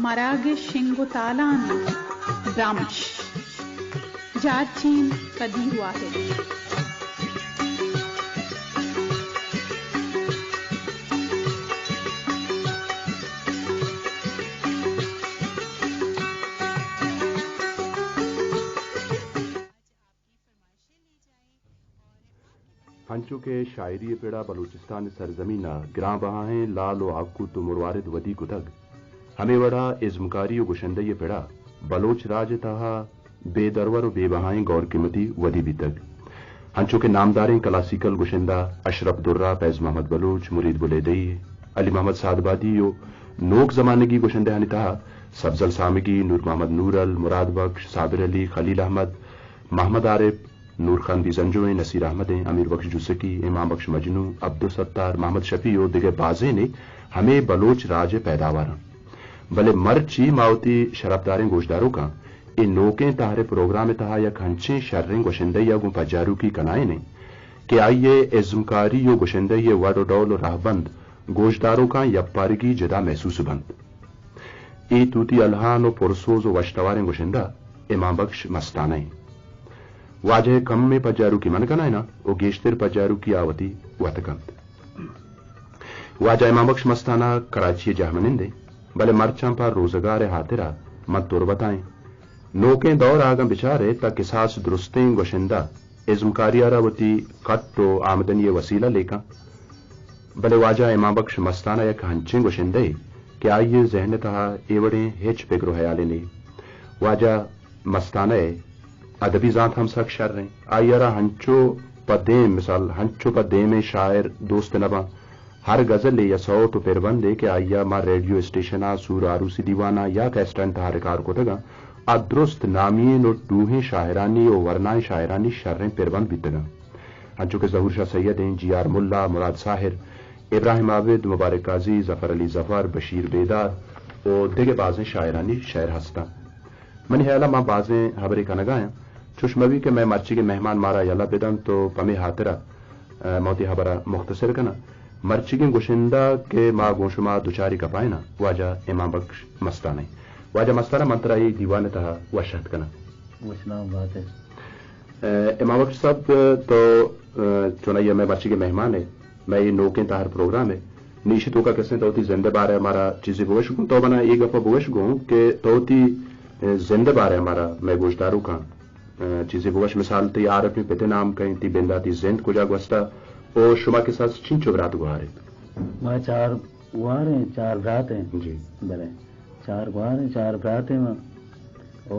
مراگش شنگ و تالان، برمش، جارچین قدیر واحد۔ انچو کہ شاعری ءِ پڑ ءَ بلوچستان ءِ سرزمین ءَ گران بہائیں لال و آکوت و مروارد ودی کتگ، ہمے وڑ ءَ ازمکاری و گشندہی ءِ پڑ ءَ بلوچ راج ءِ تہا بے درور و بے بہائیں گور قیمتی ودی بیتگ۔ انچو کہ نامداریں کلاسیکل گشندہ اشرف درہ، فیض محمد بلوچ، مرید بلیدئی، علی محمد سعدبادی و نوک زمانگی گشندہانی تہا سبزل سامگی، نور محمد نورل، مراد بخش، صابر علی، خلیل احمد، محمد عارف، نور خان بیزنجو ایں، نصیر احمد ایں، امیر بخش جوسکی، امام بخش مجنوں، عبدالستار، محمد شفیع و دگہ بازینے ہمے بلوچ راج ءِ پیداوار انت۔ بلے مرچی ما وتی شرپداریں گوشداروکاں اے نوکیں تہر ءِ پروگرام ءِ تہا یک ہنچیں شریں گوشندہے ءَ گوں پجاروکی کنائینیں کہ آئی ءِ ازمکاری و گوشندہی ءِ وڑ و ڈول و رہبند گوشداروکاں یپارگی جتا محسوس بنت۔ اے طوطی الہان و پرسوز و وشتواریں گشندہ امام بخش مستانہ ایں۔ واجہ ءِ کمیں پجاروکی من کنائیناں و گیشتر پجاروکی آ وتی وت کنت۔ واجہ امام بخش مستانہ کراچی ءِ جہمنند ایں، بلے مرچاں پہ روزگار ءِ ہاترا من تربت ءَ ایں۔ نوکیں دور ءَ اگاں بچارئے تہ کساس درستیں گشندہ ازمکاری ءَ را وتی کٹ و آمدنی ءِ وسیلہ لیکاں۔ بلے واجہ امام بخش مستانہ یک ہنچیں گشندہے کہ آئی ءِ ذہن ءِ تہا اے وڑیں ہچ پگر و ہیالے نیں۔ واجہ مستانہ ءِ ادبی زانت ہم سک شر ایں۔ آئی ءَ را ہنچو پہ دیم، مثال، ہنچو پہ دیمیں شاعر دوست نہ باں۔ ہر غزلے یا سوت و پربندے کہ آئی ءَ ماں ریڈیو اسٹیشناں، سور آروسی دیواناں یا کیسٹانی تہا ریکارڈ کتگاں، آ درست نامین و ڈوہیں شاعرانی و ورنائیں شاعرانی شریں پربند بیتگاں۔ انچو کہ ظہور شاہ سید ایں، جی آر ملا، مراد ساحر، ابراہیم عابد، مبارک قاضی، ظفر علی ظفر، بشیر بیدار و دگہ بازیں شاعرانی شعر ہستاں۔ منی ہیال ءَ ما بازیں ہبرے کنگ ءَ آں۔ چوش مہ بی کہ مئے مرچیگیں مہمان مارا یلہ بدنت و پمے ہاترا، ء، ما وتی ہبر ء مختصر کناں۔ مرچیگیں گشندہ کہ ما گوں شما دچاری کپائیناں، واجہ امام بخش مستانہ ایں۔ واجہ مستانہ، من ترا اے دیوان ء تہا وش اتک کناں۔ وش نام بات ئے۔ ء، امام بخش صاحب، تو، ء، چونائی ء مئے مرچیگیں مہمان ئے۔ مئے اے نوکیں تہر پروگرام ء۔ نی ایشی توکا کسیں تو وتی زند ء بارہ ء مارا چیزے بگوش گوں، تو منا اے گپ ء بگوش گوں کہ تو وتی، ء، زند ء بارہ ء مارا مئے گوشداروکاں، ء، چیزے بگوش، مثال تئی عارفیں پت ء نام کئے، تئی بنداتی زند کجا گوستہ، او شما کساس چنچو برات گوہار ات؟ ما چار گوہار ایں، چار برات ایں۔ جی۔ بلے۔ چار گوہار ایں، چار برات ایں ما۔ او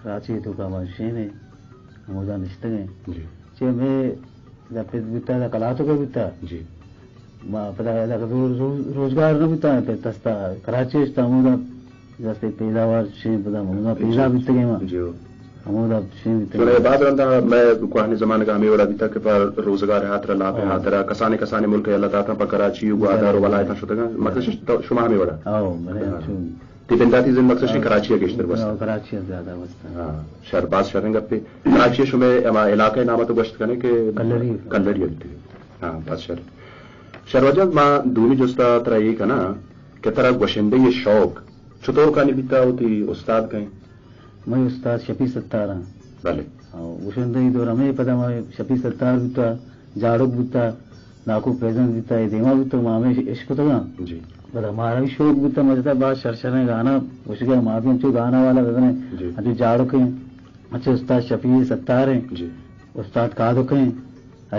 کراچی توکا ما نشین ایں، ہمودا نشتگ ایں۔ جی۔ چہ مئے دا پت بوتا، دا کلاتوکے بوتا۔ جی۔ ما پدا دا رو-، رو-، روزگار نہ بوتا، پت استا کراچی اشتا، ہمودا دستے پیداوار شیں، پدا ہمودا پیدا بیتگیں ما۔ جی۔ ہمودا شیں بیتگیں۔ چوناہا بعد رندا مئے کوہنیں زمانگا ہمے وڑا بیتا کہ پہ روزگار ہاترا، لاپ ہاترا، کسانیں کسانیں ملک یلہ داتاں، پہ کراچی و گوادر و ولایتاں شتگاں۔ مطلب تو-، شما ہمے وڑا؟ او، بلے، ہاں۔ تئی بنداتی زند مقصد شیں کراچی ء گیشتر گوستہ؟ ہاں، کراچی ء زیادہ گوستہ۔ ہاں، شر، باز شریں گپے۔ کراچی ء شمئے ہما علاقہ ء نام ء تو گوشت کنے کہ کلری۔ کلری ء بیتگ۔ ہاں، باز شر۔ شر واجہ، ما دومی جستا ترا اے کناں کہ ترا گوشندہی ء شوق چطور کانی بیتا، وتی استاد کئے؟ مئے استاد شفیع ستار آں۔ بلے۔ ہاں، گوشندہی دور ہمے پدا مئے شفیع ستار بوتا، جاڑک بوتا، ناکو پریزنٹ بوتا، اے دیما بوتا، ما ہمے اشکتگاں۔ جی۔ پدا مارا بھی شوق بوتا، ما جتا باز شر شریں گانا گوشگا، ما بھی انچو گانا والا ببنیں، جی۔ انچو جاڑک ایں، انچو استاد شفیع ستار ایں، جی۔ استاد کادک ایں،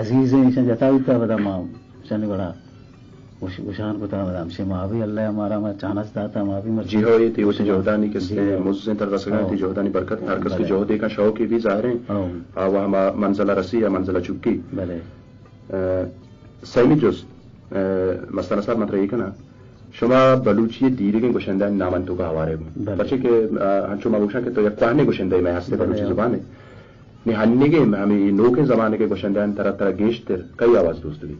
عزیز ایں، ایشاں جتا بوتا، پدا ما شنی گڑا گوش-، گوشان کتا، پدا ہمشے ما بھی اللہ ء مارا ہما چانس داتا، ما بھی مرچی۔ جی ہو، اے تئی وتی جہدانی کستے مزیں تر رسگاں، تئی جہدانی برکت، ہر کس کہ جہدے کن شوقے بھی ظاہر ایں، آ وہ ہما منزل ء رسی یا منزل ء چکی۔ بلے۔ ء، سیمی جست، ء، مستانہ صاحب، من ترا اے کناں، شما بلوچی ء دیرگیں گشندہانی نامانی توکا ہوارے گوں۔ بلے۔ پرچے کہ، ء، ہنچو ما گوشاں کہ تو یک کوہنیں گشندہ مئے ہستے بلوچی زبان ء۔ نی ہنیگیں ہمے نوکیں زمانگ ء گشندہانی ترا، ترا گیشتر کئی آواز دوست بی؟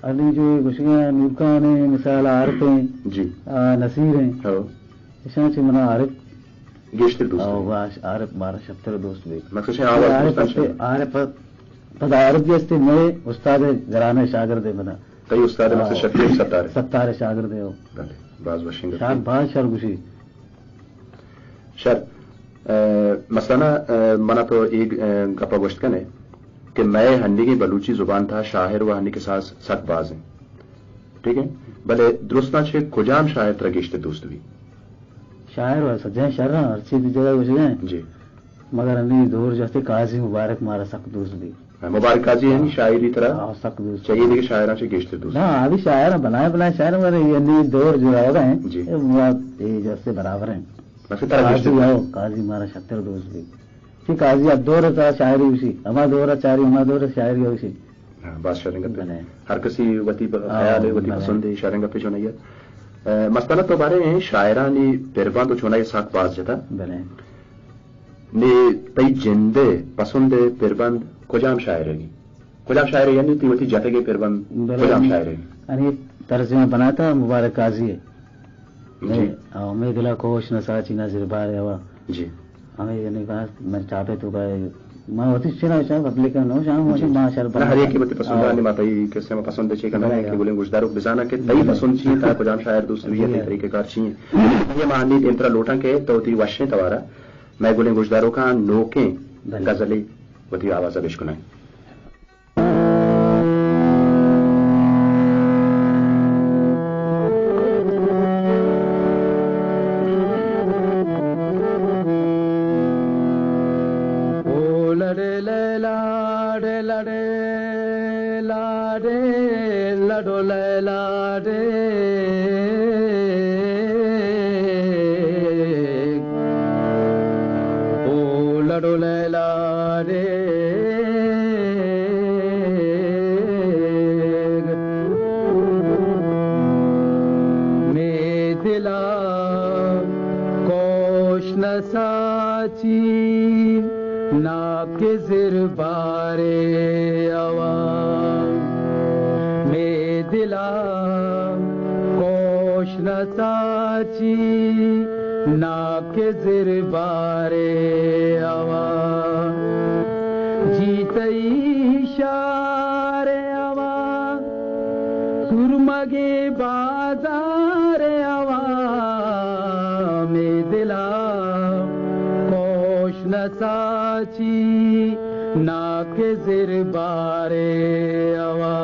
علی جو گوشگیں نورکان ایں، مثال عارف ایں، جی۔ آ، نصیر ایں۔ ہو۔ اشاں چہ منا عارف گیشتر دوست او، بی۔ باش، عارف مارا شتر دوست بی۔ مقصد شے آواز عارف دوستان شے۔ عارف، پدا عارف جستے مئے استاد گرانے شاگرد ایں منا۔ تئی استاد مقصد شفیع ستار ایں؟ ستار شاگرد ایں او۔ بلے، باز وشیں گپ۔ شاگ باز شر گوشی۔ شر۔ ء، مثلاً، ء، منا تو اے گ-، ء، گپا گوشت کنے کہ مئے ہنیگیں بلوچی زبان تہا شاعر و ہنی کساس سک باز ہیں۔ ٹھیک ہے؟ بلے درستاں چہ کجام شاعر ترا گیشتر دوست بی؟ شاعر و سجہیں شر ہیں، ہر چیز جگہ گوشگ ہیں۔ جی۔ مگر ہنی دور جستے قاضی مبارک مارا سک دوست بی۔ مبارک قاضی یعنی شاعری ترا؟ ہاں، سک دوست۔ چاہیے دیگہ شاعراں چہ گیشتر دوست۔ ہاں، ابھی شاعر بنائے، بنائے شاعر، مگر یہ نہیں دور جو ہوگا ہیں۔ جی۔ یہ بات یہ جیسے برابر ہیں۔ بس ترا قاضی گیشتر دوست۔ ہاں، قاضی مارا شتر دوست بی۔ کہ قاضی اب دور تا شاعری اسی، ہما دور چاری، ہما دور شاعری اسی۔ ہاں، بس شریں گپ۔ بلے۔ ہر کسی وتی ب-، ہاں، خیال ہے، وتی بلے۔ پسند ہے، شریں گپ چون ہے۔ ء، مثلاً تو بارے ہیں شاعرانی پربند و چونائی ساک باز جتا۔ بلے۔ نے تئی جندے پسند پربند کجام شاعرگی؟ کجام شاعر یعنی تی وتی جتگے پربند بلے۔ کجام شاعرگی؟ انی ترجمہ بناتا مبارک قاضی ہے۔ جی۔ او، مے دلا کوش نہ ساچی نہ زربار ہوا۔ جی۔ ہمیں یعنی بات من چاپے تو کا، ما وتی چنا چا پبلک نو شام وتی جی۔ ما شر نہ، ہر ایک کی وتی پسند ہاں۔ آنی ما تئی کسے ما پسند چے کنا بلے۔ کہ گلیں گوشداروک بزانا کہ تئی بلے۔ پسند چی تا کجام شاعر دوست بی جی۔ تئی طریقہ کار چی ہیں۔ یہ ما انی دیمترا لوٹاں کہ تو تی وشیں توارا مئے گلیں گوشداروکاں نوکیں بلے۔ غزلے وتی آوازا بشکنائیں۔ او لڑے لیلا ڈے لڑے لاڈے لڑو لیلا ڈے۔ او لڑو لیلا ڈے۔ مے دلا کوش نہ ساچی ناکہ زربارے ہوا۔ مے دلا کوش نہ ساچی ناکہ زربارے ہوا۔ جی تئی شار ہوا، سرمگے بازار ہوا۔ مے دلا کوش نہ ساچی ناکہ زربارے ہوا۔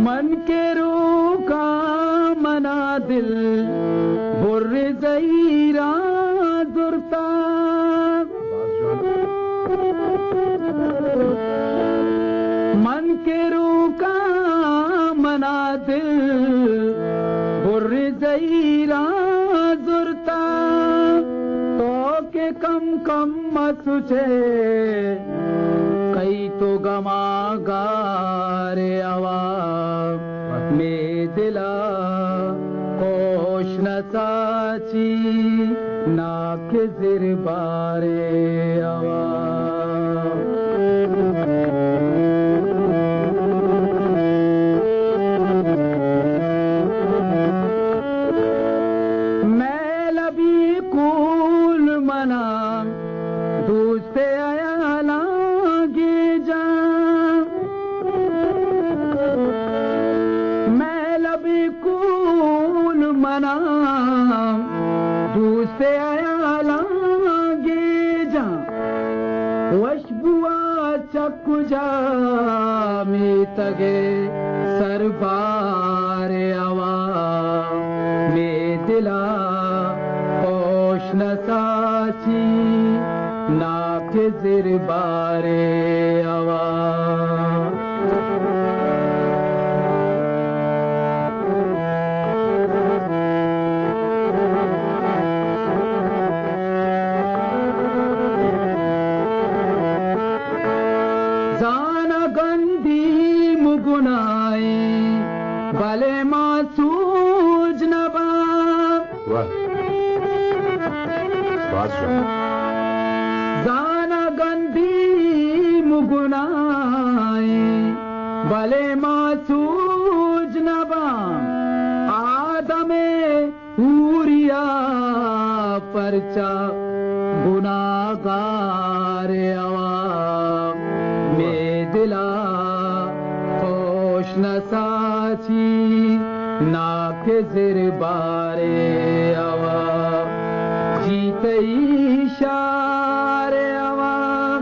من کہ روکاں منا دل بر زہیراں زرتا۔ من کہ روکاں منا دل بر زہیراں زرتا۔ تو کہ کم کم مسوچے کئی تو گماں گار ہوا۔ مے دلا کوش نہ ساچی ناکہ زربارے ہوا۔ مئے لبی کول منا دوست ءِ ہیالاں گیجاں۔ مئے لبی کول منا دوست ءِ ہیالاں گیجاں۔ وش بوا چہ کجا میتگ ءِ سربار ءِ ہوا۔ مے دلا کوش نہ ساچی ناکہ زربار ءِ ہوا۔ زاناں گندیم گناہیں بلے ما سوج نہ باں۔ واہ۔ باز شاعر۔ زاناں گندیم گناہیں بلے ما سوج نہ باں۔ آدم ءِ حوریا پرچا گناہگار آواں، مے دلا خوش نہ ساچی، ناکہ زر بارے آواں، جیتئی شار آواں،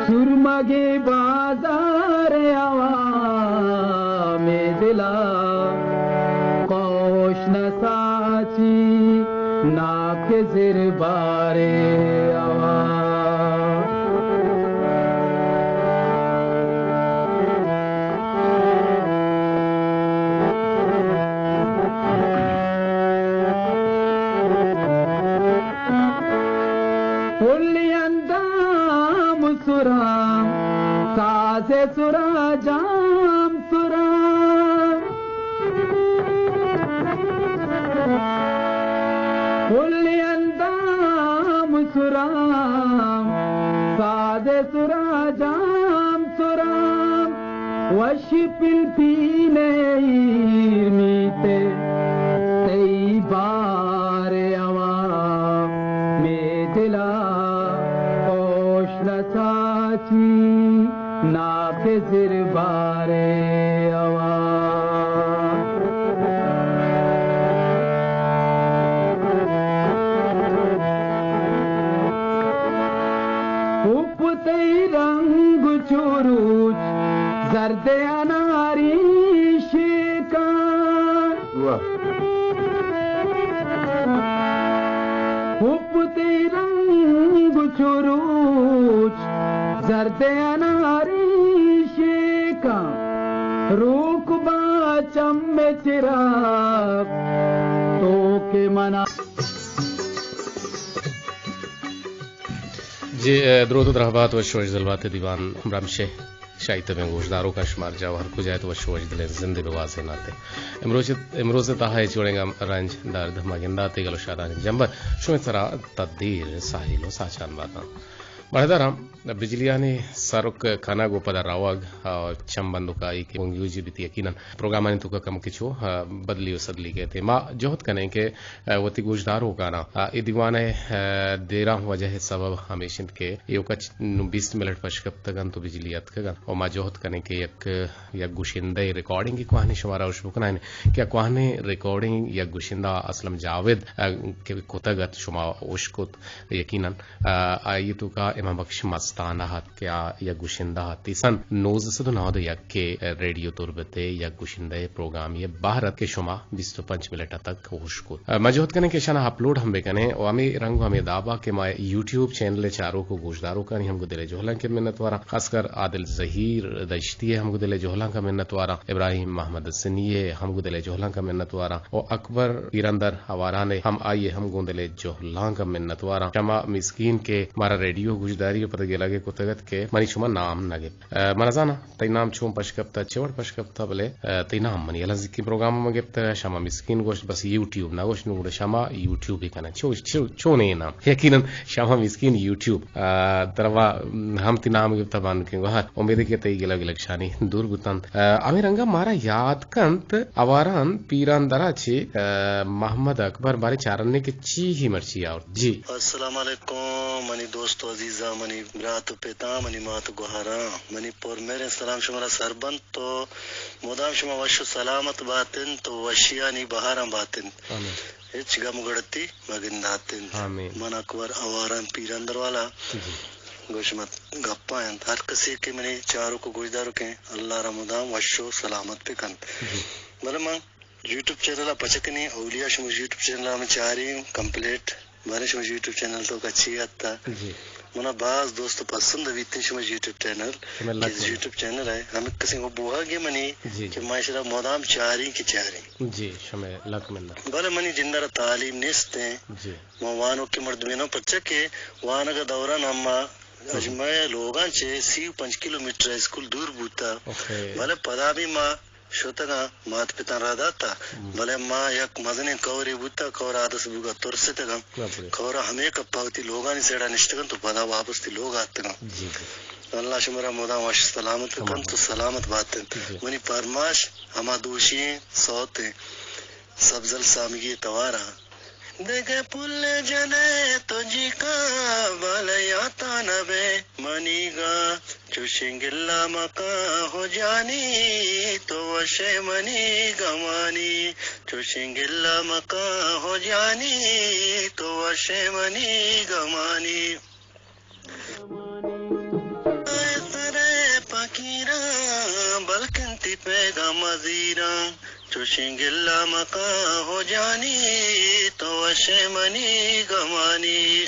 سرمگے بازار آواں، مے دلا خوش نہ ساچی، ناکہ زر بارے آواں۔ پلی اندام سرام، ساز سرا جام سرام، پلی اندام سرام، ساز سرا جام سرام، وش پلپین ایر میت تئی بار آواں، مے دلا خوش نہ ساچی، ناکہ زر بارے آواں۔ پوپ تئی رنگ چو روچ، زرد اناری شیکان۔ واہ۔ پوپ تئی رنگ چو روچ، زرد اناری شیکان، روک با چم چراغ تو کہ منا۔ جی، اے، درود و درہبات، وش وش دل بات دیوان ہمراہ ہمشے شاہی تبیں گوشداروکاں، شمار جاہ و ہر کجا ات وش وش دلیں زندے بہ گوازینات۔ امروز، امروز تہا اے چوڑیں گم رنج درد ما گندات گل و شادانی جمبر شمے سرا تدیر ساحل و ساچان باتاں۔ بڑداراں بجلیانی سرک کنگ و پدا روگ، آ، چم بندوک آئی کہ بنگیوجی بیت یقیناً پروگرامانی توکا کمکے چو، آ، بدلی و سدلی کیت۔ ما جہد کنیں کہ، آ، وتی گوشداروکانا، آ، اے دیوان ء، آ، دیراں وجہ ء سبب ہمیش انت کہ ایوکا چ-، نوں بیست منٹ پش کپتگ انت و بجلی اتکگ انت و ما جہد کنیں کہ یک، یک گشندہ ریکارڈنگ کوہنیں شمارا وش بکنائیں کہ کوہنیں ریکارڈنگ یک گشندہ اسلم جاوید، آ، کہ کتگ ات شما وش کت یقیناً۔ آ، آئی توکا امام بخش مستانہ ات کہ آ یک گشندہ ات۔ تیسن نوزدہ سد و نود و یک کے ریڈیو تربت ء یک گشندہ پروگرامے بہر ات کہ شما بیست و پنچ منٹ تک ہوش کت۔ آ، ما جہد کنیں کہ اشانا اپلوڈ ہم بکنیں و ہمے رنگ و ہمے دابا کہ ما یوٹیوب چینل چاروک و گوشداروکانی ہم گوں دل جہلانک منتواراں، خاص کر عادل ظہیر دشتی ء ہم گوں دل جہلانک منتواراں، ابراہیم محمد حسنی ء ہم گوں دل جہلانک منتواراں و اکبر پیرندر ہواران ء ہم آئی ء ہم گوں دل جہلانک منتواراں۔ شما مسکین کہ مارا ریڈیو گوشداری ء پد گلگ ء کتگ ات کہ منی شما نام نہ گپت۔ آ، من نزاناں تئی نام چون پش کپتہ، چہ وڑ پش کپتہ، بلے، آ، تئی نام منی الزکیں پروگرام ء من گپتہ، شما مسکین گوشت، بس یوٹیوب نہ گوشت، نوں گڑا شما یوٹیوب ء کناں۔ چو، چو، چونیں نام؟ یقیناً شما مسکین یوٹیوب، آ، ترا وا ہم تئی نام گپتہ بانکیں گوہار۔ امید کہ تئی گلگ لکشانی دور بوتنت۔ آ، ہمے رنگا مارا یاد کنت، آواران پیران درا چہ، آ، محمد اکبر بارے چارنے کہ چی ہی مرچی آورت۔ جی۔ السلام علیکم، منی دوست و عزیزاں، منی برات و پتاں، منی مات و گوہاراں، منی پر مہریں سلام شمارا سر بنت تو مدام شما وش و سلامت بات انت و وشیانی بہاراں بات انت۔ آمین۔ ہچ گم گڑتی مگندات انت۔ آمین۔ من اکبر آواران پیران دروالا۔ جی۔ گوش مت گپا انت۔ ہر کسی کہ منی چاروک و گوشداروکیں اللہ را مدام وش و سلامت بکنت۔ جی۔ بلے من یوٹیوب چینل ء پچ کنیں، اولی ء شما یوٹیوب چینل ء ہم چاریں کمپلیٹ، باریں شما یوٹیوب چینل تو کچی اتہ۔ جی۔ منا باز دوست پسند بیتیں شما یوٹیوب چینل، شما لک کہ منا۔ یوٹیوب چینل ہے، ہمیں کسی کو بوہا گے منی جی، کہ جی۔ ما اشرا مدام چاریں کہ چاریں۔ جی، شما لک منا۔ بلے منی جندر تعلیم نیستیں۔ جی۔ ما وانوکیں مردمے نوں، پرچا کہ وانگ ء دوران ہم ما ہم۔ مئے لوگاں چہ سی و پنچ کلومیٹر اسکول دور بوتہ۔ اوکے۔ بلے پدا بھی ما شتگاں، مات پتاں را داتہ۔ ہم۔ بلے ما یک مزنیں کورے بوتہ، کور حادث بوگا ترستگاں۔ باپ رے۔ کور ہمے کپا وتی لوگانی سیڑا نشتگاں تو پدا واپس تی لوگ آتگاں۔ جی، جی۔ اللہ شمارا مدام وش سلامت بکنت تو سلامت بات انت۔ جی۔ منی پرماش ہما دوشی سوت سبزل سامگی توارا۔ دگہ پل جنئے تو جیکا، بلے یاتا نبے منیگا۔ چوشیں گلہ مکن ہو جانی، تو وشے منی گمانی۔ چوشیں گلہ مکن ہو جانی، تو وشے منی گمانی۔ اے سرے پکیراں، بلکن تی پیغام زیراں۔ چوشیں گلہ مکن ہو جانی، تو وشے منی گمانی۔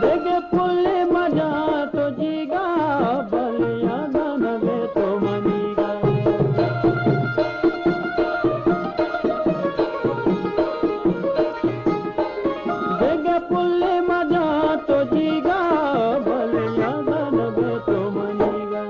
دگہ پلے مجاں تو جیگا، بلے یادا نبے تو منیگا۔ دگہ پلے مجاں تو جیگا، بلے یادا نبے تو منیگا۔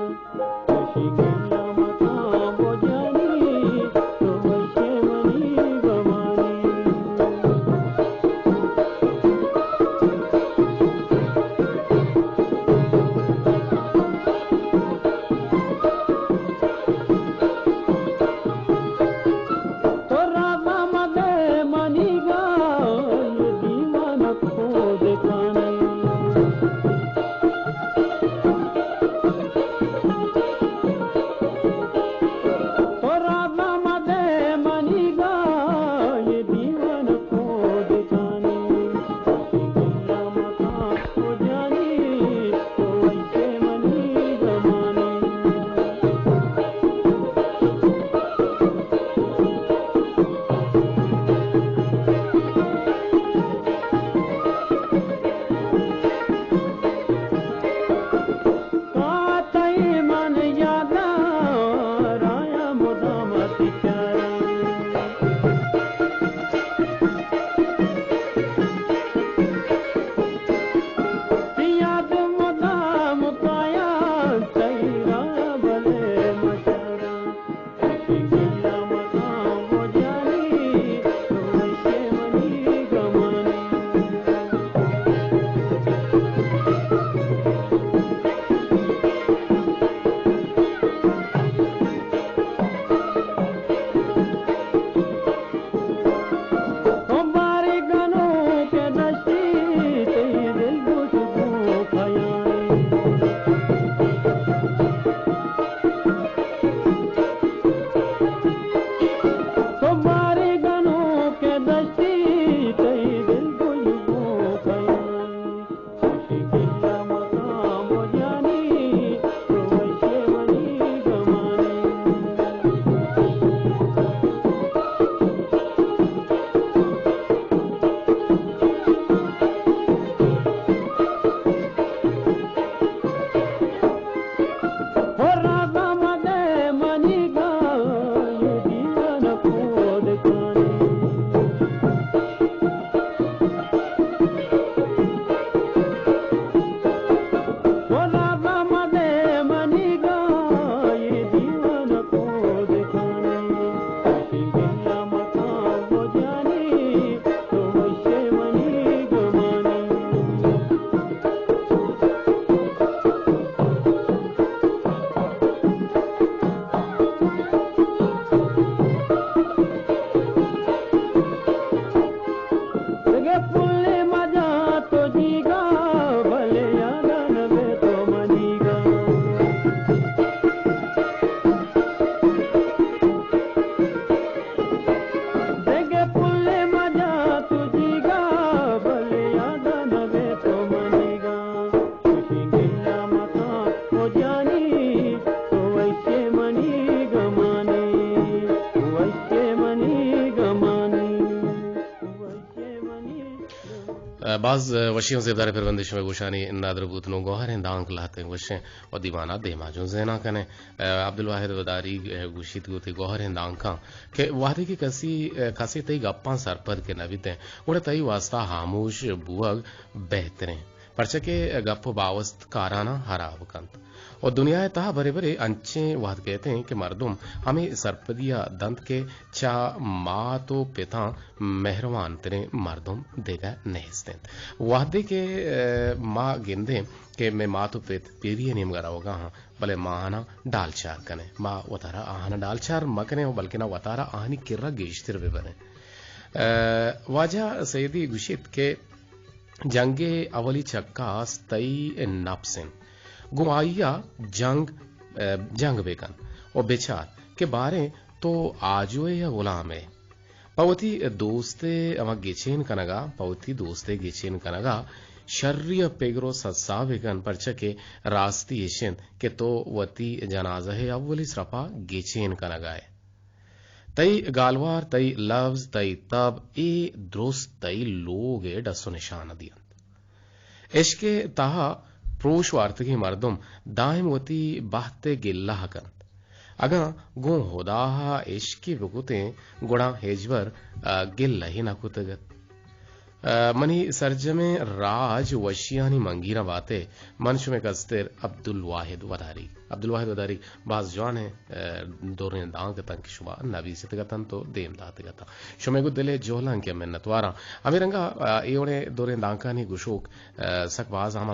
باز وشیں و زیبداریں پروندے شمئے گوشانی اندادر بوت۔ نوں گوہریں دانک لہتیں وشیں و دیوانا دیما جون زینا کنیں۔ عبدالواحد وداریگ گوشیت گوں وتی گوہریں دانکاں کہ وہدے کہ کسی، کسے تئی گپاں سرپد کہ نہ بیتیں، گڑا تئی واستا ہاموش بوگ بہتریں۔ پرچا کہ گپ ءُ باوست کاراناں ہراب کنت۔ ءُ دنیا ءِ تہا برے برے انچیں وہد کیت ایں کہ مردم ہمے سرپدی ءَ دنت کہ چہ مات ءُ پتاں مہروان تریں مردم دگہ نیست انت۔ وہدے کہ، اے، ما گندیں کہ مئے مات ءُ پت پیری ءِ نیمگ ءَ روگ ءَ آں، بلے ما آہاناں ڈالچار کنیں۔ ما وتارا آہاناں ڈالچار مہ کنیں ءُ بلکنا وتارا آہانی کرا گیشتر بہ بریں۔ اے، واجہ سیدی گوشیت کہ جنگ ءِ اولی چکاس تئی نپس انت۔ گوں آئی ءَ جنگ، اے، جنگ بہ کن ءُ بچار کہ باریں تو آجوئے یا غلامے۔ پہ وتی دوست ءِ ہما گچین کنگ ءَ، پہ وتی دوست ءِ گچین کنگ ءَ شری ءَ پگر ءُ سسا بہ کن، پرچا کہ راستی اش انت کہ تو وتی جنازہ ءِ اولی سرپ ءَ گچین کنگ ءَ ئے۔ تئی گالوار، تئی لبز، تئی تب، اے درست تئی لوگ ءِ ڈس ءُ نشان ءَ دینت۔ عشق ءِ تہا پروش وارتگیں مردم دائم وتی بہت ءِ گلہ کنت۔ اگاں گوں ہدا ءَ عشقے بکتیں، گڑا ہچبر، آ، گلہ ئے نہ کتگ ات۔ آ، منی سرجمیں راج وشیانی منگیراں بات ئے۔ من شمئے کستر عبدالواحد وداری۔ عبدالواحد وداری باز جوانیں، آ، دوریں دانک اتاں کہ شما نبیستگ اتنت ءُ دیم داتگ اتاں۔ شمئے گوں دل ءِ جہلانکیں منتواراں۔ ہمے رنگ ءَ، آ، اے وڑیں دوریں دانکانی گشوک، آ، سک باز ہما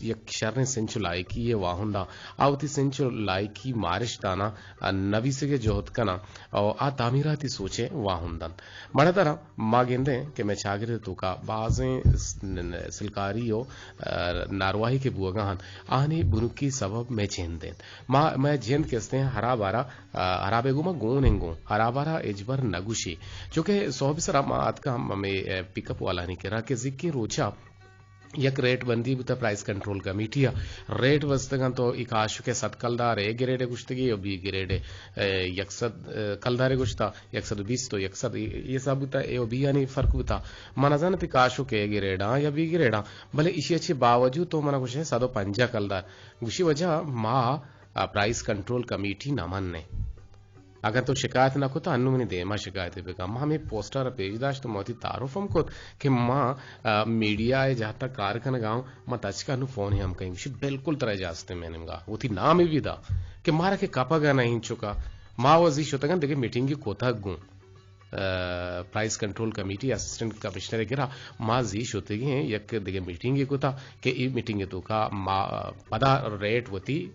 یک شریں سنچ ءُ لائکی ءِ واہنداں آ وتی سنچ ءُ لائکی مارشتاناں، آ، نبیسگ ءِ جہد کناں ءُ آ تعمیراتی سوچ ءِ واہند انت۔ مڑدراں ما گندیں کہ مئے چاگرد ءِ توکا بازیں س-، ن-، ن-، سلکاری ءُ، آ، نارواہی کہ بوگا انت، آہانی بنکی سبب مئے جند انت۔ ما، مئے جند کہ استیں ہرابارا، آ، ہرابے گوں ما گون انگوں، ہرابارا ہچبر نہ گوشی۔ چونکہ سہب سرا ما اتکا ہم ہمے، آ، پک اپ والانی کرا کہ زکی روچا یک ریٹ بندی بوتا، پرائس کنٹرول کمیٹی ءَ ریٹ بستگاں، تو ای کاشک ءِ صد کلدار اے گریڈ ءَ گوشتگی ءُ بی گریڈ ءَ، اے، یک سد، اے، کلدار ءَ گوشتا، یک سد ءُ بیست ءُ یک سد، اے، اے حساب بوتا، اے ءُ بی آنی فرق بوتا۔ من نزاناں تئی کاشک اے گریڈ آں یا بی گریڈ آں، بلے ایشی ءَ چہ باوجود تو منا گوشے سد ءُ پنجاہ کلدار۔ گوشی وجہ ما، آ، پرائس کنٹرول کمیٹی نہ منیں۔ اگاں تو شکایت نہ کت، انوں منی دیما شکایت بکن۔ ما ہمے پوسٹر ءَ پیش داشت ءُ ما وتی تعارف ہم کت کہ ما، آ، میڈیا ءِ جہت ءَ کار کنگ ءَ آں، ما تچک ءَ انوں فون ہم کئیں۔ گوشی، بالکل ترا اجازت ایں مئے نیمگ ءَ۔ وتی نام بی دا کہ مارا کہ کپگ ءَ نہ انچکا۔ ما وزی شتگاں دگہ میٹنگے کتگ گوں، آ، پرائس کنٹرول کمیٹی اسسٹنٹ کمشنر ءِ کرا۔ ما زی شتگیں یک دگہ میٹنگے کتا کہ اے میٹنگ ءِ توکا ما پدا ریٹ وتی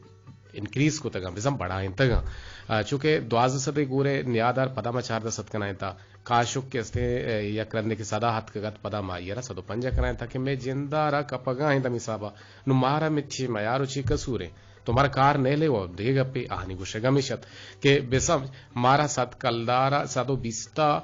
انکریز کتگاں، بزاں بڑائینتگاں۔ آ، چونکہ دوازدہ سد ءِ گورے نیادار پدا ما چاردہ سد کنائینتا۔ کاشک کہ استیں، اے، یک رندے کہ سدا ہتکگ ات، پدا ما آئی ءَ را سد ءُ پنجاہ کنائینتا کہ مئے جند ءَ را کپگا انت ہمے حساب ءَ۔ نوں مارا مچی میار ءُ چی قصور انت؟ تو مارا کار نیلے و دگہ گپے آہانی گوشگ ہمیش ات کہ بسم مارا سد کلدار ءَ سد ءُ بیست ءَ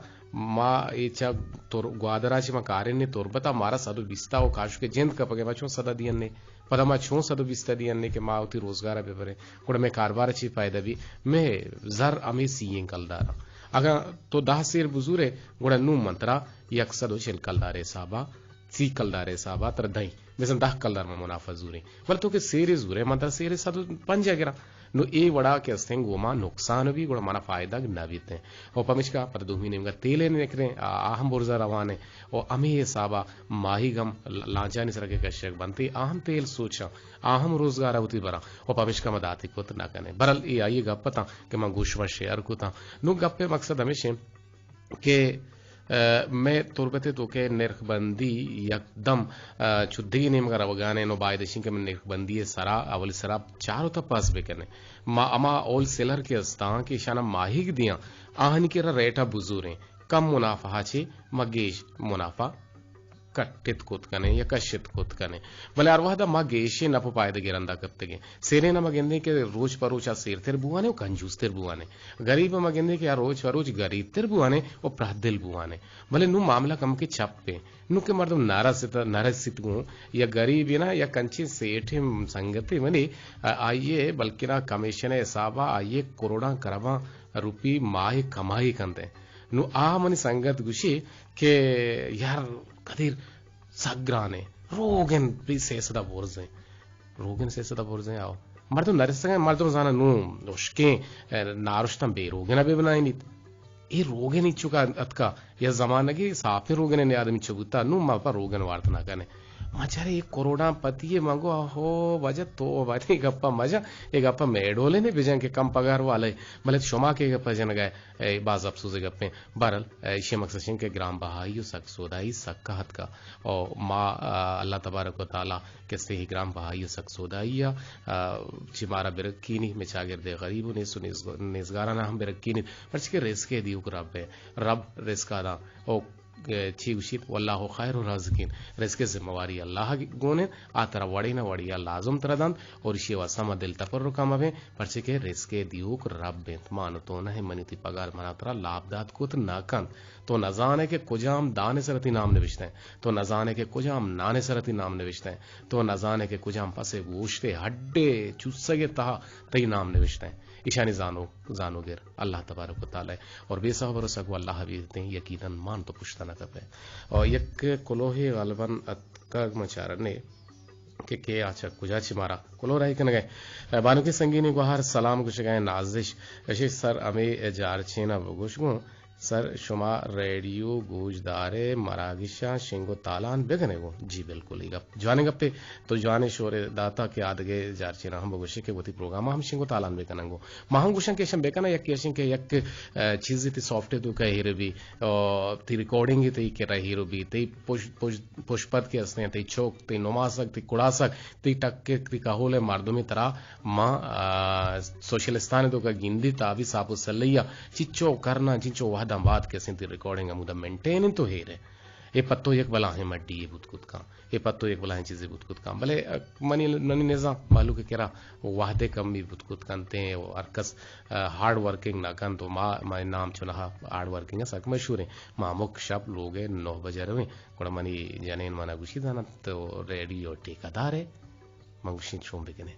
ما اے چہ تر-، گوادر ءَ چہ ما کاریں نے تربت ءَ مارا سد ءُ بیست ءَ و کاشک ءِ جند کپگ ءَ ما چون سد ءَ دیئن نے؟ پدا ما چون سد ءُ بیست ءَ دیئن نے کہ ما وتی روزگار ءَ بہ بریں؟ گڑا مئے کاروبار ءَ چی فائدہ بی؟ مئے زر ہمے سی ایں کلدار ءَ۔ اگاں تو دہ سیر بزورے، گڑا نوں من ترا یک سد ءُ چل کلدار ءِ حساب ءَ، سی کلدار ءِ حساب ءَ ترا دئیں۔ بزاں دہ کلدار ما منافع زوریں۔ بلے تو کہ سیرے زورے، من ترا سیرے سد ءُ پنجاہ گراں۔ نوں اے وڑا کہ استیں گوں ما نقصان بی، گڑا منا فائدگ نہ بیت ایں۔ و پمیشکا پدا دومی نیمگا تیلے نکریں، آ، آ ہم برزا روان ایں۔ و ہمے حسابا ماہیگ ہم ل-، لانچانی سرا کہ کشگ بنت، آ ہم تیل سوچاں، آ ہم روزگارا وتی براں۔ و پمیشکا ما داتی کت نہ کنیں۔ برحال اے آئی گپ اتاں کہ من گوں شما شیئر کتاں۔ نوں گپ ءِ مقصد ہمیش ایں کہ، ء، مئے تربت ءِ توکا نرخ بندی یکدم، ء، چو دگہ نیمگا روگا انت، نوں باید اش انت کہ مئے نرخ بندی ءِ سرا، اولی سرا چار و تپاس بکنیں۔ ما ہما ہول سیلر کہ استاں کہ ایشانا ماہیگ دیاں، آہانی کرا ریٹا بزوریں، کم منافعہ چہ ما گیش منافع کٹت کت کنیں یا کشت کت کنیں۔ بلے ہر وہدا ما گیشیں نپ و پائدگ ءِ رندا کپتگیں۔ سیرین ءَ ما گندیں کہ روچ پہ روچا سیرتر بوان ایں و کنجوستر بوان ایں۔ گریب ءَ ما گندیں کہ آ روچ پہ روچ گریبتر بوان ایں و پرہدل بوان ایں۔ بلے نوں معاملہ کمکے چپ ایں۔ نوں کہ مردم نہ رست، نہ رسیت گوں، یا گریبے نا، یا کنچیں سیٹھیں سنگتے منی، آ-، آئی ءِ بلکنا کمیشن ءِ حسابا آئی ءِ کروڑاں کرباں روپی ماہ کمائی کنت ایں۔ نوں آ منی سنگت گوشی کہ یار قدیر سک گران ایں، روگن بی سئے سد ءَ برز ایں۔ روگن سئے سد ءَ برز ایں، آؤ۔ مردم نرسگ ایں، مردم زاناں نوں ہشکیں، اے، نارشتاں بے روگن ءَ بہ بنائینیت۔ اے روگن انچکا اتکا، یا زمانگے صافیں روگن ءِ نیاد انچو بوتا، نوں ما پہ روگن وارت نہ کنیں۔ ما چارے اے کروڑاں پتی ءَ، من گو، ہو واجہ تو وتی گپا مجن، اے گپا مئے ڈولیں نے بجن کہ کم پگار والے، بلے شما کہ گپا جنگا ئے، اے باز افسوز گپیں۔ بہرحال، ایشی مقصد شنگ کہ گران بہائی و سک سودائی سک اتکا۔ او ما، آ، اللہ تبارک و تعالی کسے ہی گران بہائی و سک سودائی ءَ، آ، چی مارا برکینی، مئے چاگردے غریب و نیست و نیز-، نیزگارانا ہم برکینی، پرچکہ رزقے دیوک رب ایں، رب رزقا داں۔ او چی گوشیت، واللہ خیر الرازقین، رزق ءِ ذمہ واری اللہ ءِ گون انت، آ ترا وڑے نہ وڑے ءَ لازم ترا دنت، اور ایشی ءِ واسطہ ما دل تپرکا مہ بیں، پرچے کہ رزق ءِ دیوک رب انت، ما نہ تو نہ، منی تئی پگار منا ترا لاپ دات کت نہ کنت۔ تو نہ زان ئے کہ کجام دان ءِ سرا تئی نام نوشتہ انت، تو نہ زان ئے کہ کجام نان ءِ سرا تئی نام نوشتہ انت، تو نہ زان ئے کہ کجام پس ءِ گوشت ءِ ہڈ ءِ چوسگ ءِ تہا تئی نام نوشتہ انت۔ ایشانی زانو، زانوگر اللہ تبارک و تعالی۔ اور بے سبب بھروسہ گوں اللہ بیتیں، یقیناً مان تو پشت نہ کپے۔ اور یک کلوہے غالباً اتکگ، ما چارنے کہ کے آ چہ کجا چہ مارا کلوہ راہی کنگ ءَ۔ بانکی سنگینی گوہار سلام گوشگ ءَ، نازش، اشی سر ہمے جارچین ءَ بگوش گوں۔ سر، شما ریڈیو گوشدارے، مراگشاں شنگ و تالان بکنے گوں؟ جی بالکل، اے گپ جوانیں گپے۔ تو جوانیں شورے داتا کہ آدگے جارچینا ہم بگوشے کہ وتی پروگراما ہم شنگ و تالان بکنن گوں۔ ما ہم گوشن کہ اشن بکنن، یکی اشن کہ یک، ا، چیزے تئی سافٹ توکا ہیر بی، ا، تئی ریکارڈنگ تئی کرا ہیر بی، تئی پش-، پش-، پشپد کہ ہستیں، تئی چوک، تئی نماسگ، تئی کڑاسگ، تئی ٹکک، تئی کہول مردمی ترا ما، آ، سوشلستان توکا گندی تابی ساپ و سلیا چنچو کرنا، چنچو وہداں بعد کسیں تئی ریکارڈنگ ہمودا مینٹین انت و ہیرے۔ اے پہ تو یک بلاہیں مڈی یے بوت کت کن، اے پہ تو یک بلاہیں چیزے بوت کت کن۔ بلے، آ، منی، منی نزان مہلوک کرا وہدے کمی بوت کت کنتیں و ہر کس، آ، ہارڈ ورکنگ نہ کنت و ما، ما نام چونہا ہارڈ ورکنگ سک مشہوریں۔ ما ہمک شپ لوگے نو بجے رویں، گڑا منی جنین منا گوشی زانت تو ریڈیو ٹھیکہ دارے؟ من گوشیں چون بکنیں؟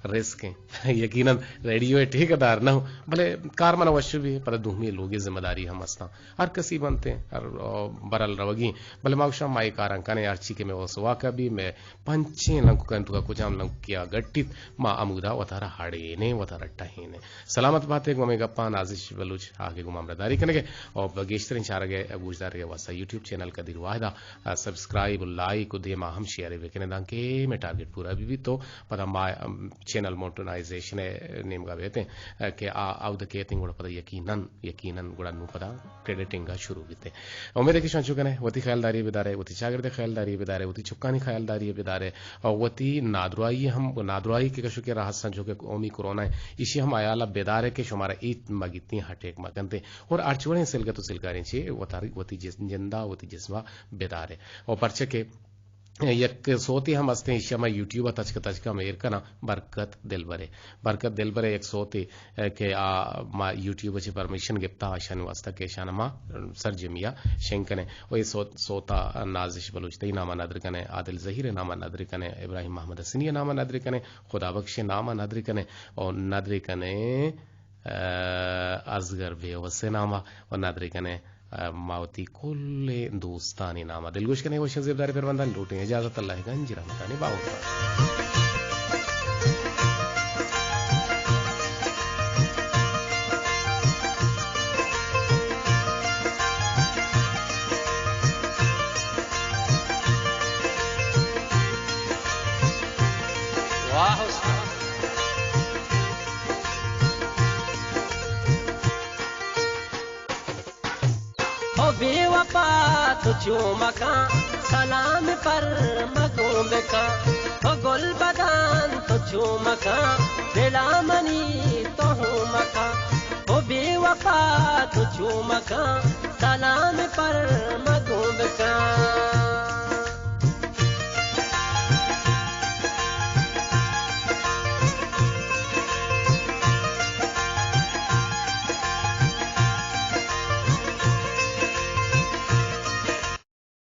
رزق ایں۔ یقیناً ریڈیو ءِ ٹھیکہ دار نہ اوں، بلے کار منا وش بی، پدا دومی لوگی ذمہ داری ہم ہستاں۔ ہر کسی بنتے، ہر، آ، برل روگی۔ بلے ما گوشاں ما اے کاراں کنیں، ہرچی کہ مئے وس واکا بی، مئے پنچیں لنککاں توکا کجام لنککیا گٹیت، ما ہمودا وتارا ہڑینیں، وتارا ٹہینیں۔ سلامت باتے گوں ہمے گپاں نازش بلوچ آگے گوں ہمراہداری کنگے اور گیشتریں چارگے گوشدارگے واسطہ یوٹیوب چینل قدیر واحد ءَ سبسکرائب، لائک و دیما ہم شیئر بکنے، دانکہ مئے ٹارگٹ پورا بی بی تو پدا ما، ام، چینل مونٹنائزیشن ءِ نیمگا بیتیں، ا، کہ آ، آ اود کیتیں گڑا پدا یقیناً، یقیناً گڑا نوں پدا کریڈیٹنگ ءَ شروع بیتیں۔ امید ہے کہ شما چو کنے وتی خیالداری بدارے، وتی چاگرد خیالداری بدارے، وتی چکانی خیالداری بدارے، اور وتی نادراہی ہم، نادراہی کہ کشو کہ راہ ہستاں چو کہ قومی کرونا ہے، ایشی ہم حیال بدارے کہ شمارا ایت مگیتیں ہٹیک مکنتے، اور ہرچ وڑیں سلگت و سلکاریں چی وتاری، وتی جس-، جندا، وتی جسما بدارے۔ اور پرچہ کہ یک سوتے ہم ہستیں، ایشی ما یوٹیوب ءَ تچک تچک ہم ایر کناں، برکت دلبرے۔ برکت دلبرے یک سوتے، اے، کہ آ، ما یوٹیوب ءَ چہ پرمیشن گپتا، اشانی واسطہ کہ اشان ما سرجمی ءَ شنگ کنیں۔ و اے سوت، سوتا نازش بلوچ تئی نام ءَ ندر کنیں، عادل ظہیر ءِ نام ءَ ندر کنیں، ابراہیم محمد حسنی ءِ نام ءَ ندر کنیں، خدا بخش ءِ نام ءَ ندر کنیں، و ندر کنیں، اے، اصغر بیوس ءِ نام ءَ، و ندر کنیں، اے، ما وتی کل دوستانی نام ءَ۔ دلگوش کنیں وشیں زیبداریں پروندانی لوٹیں اجازت، اللہ ءِ گنج رحمتانی باہوٹ بات۔ واہ استاد۔ او بے وفا تو چو مکاں، سلام پر مگوں بکاں۔ او گل بدن تو چو مکاں، دلا منی تو ہوں مکاں۔ او بے وفا تو چو مکاں، سلام پر مگوں بکاں۔